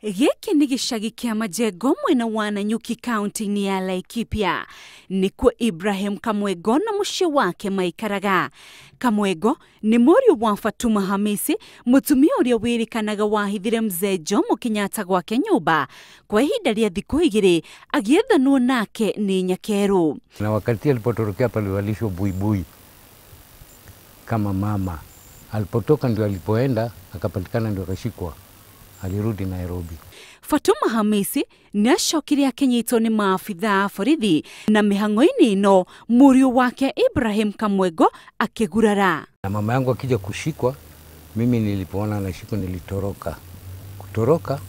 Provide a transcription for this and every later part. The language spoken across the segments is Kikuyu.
Gĩkĩ nĩ gĩcagi kĩa Majengo mwena wa Nanyuki kaunti-inĩ ya Laikipia. Nĩkuo Ibrahim Kamwengo na mũciĩ wake maikaraga. Kamwengo nĩ mũriũ wa Fatuma Hamisi, mũtumia ũrĩa wĩrĩkanaga wahithire mzee Jomo Kenyatta gwake nyũmba kwa ihinda rĩa thikũ 2 agĩethanwo nake nĩ Nyakerũ. Na wakati alipotorokea palivalishwa buibui kama mama. Alipotoka ndio alipoenda akapatikana ndio akashikwa. Alirudi Nairobi. Fatuma Hamisi nĩacokire akinyitwo nĩ maabithaa a borithi na mĩhang'o-inĩ ĩno mũriũ wake Ibrahim Kamwengo akĩgurara. Na mama yangu akija kushikwa, mimi nilipoona anashikwa nilitoroka. Kutoroka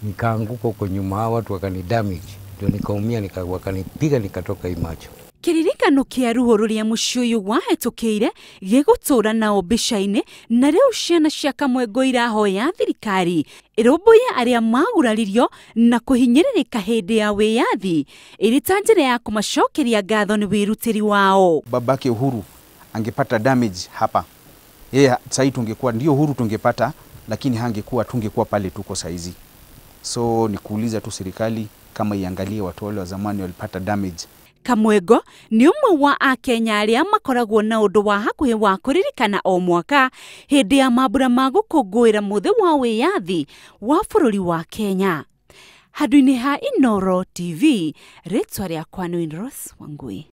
nikaanguka huko nyuma, hao watu wakani damage, ndio nikaumia, wakanipiga nikatoka hii macho. Kĩririkano kĩa ruo rũrĩa mũciĩ ũyũ wahĩtũkĩire gĩgũtũũra nao mbica-inĩ, na rĩu ciana cia Kamwengo irahoya thirikari ĩrũmbũiye arĩa maguraririo na kũhinyĩrĩrĩka hĩndĩ ya wĩyathi ĩrĩ ta njĩra ya kũmacokeria ngatho nĩ wĩrutĩri wao. Babake Uhuru angepata damage hapa, yeye sasa tungekuwa ndio Uhuru tungepata, lakini hangekuwa, tungekuwa pale tuko saizi. So ni kuuliza tu serikali kama iangalie watu wale wa zamani walipata damage. Kamwengo nĩ ũmwe wa akenya arĩa makoragwo na ũndũ wa hakuhĩ wa kũririkana o mwaka hĩndĩ ya mambura ma gũkũngũĩra mũthĩ wa wĩyathi wa bũrũri wa Kenya. Handũ-inĩ ha Inooro TV, rĩtwa rĩakwa nĩ Winrose Wangui.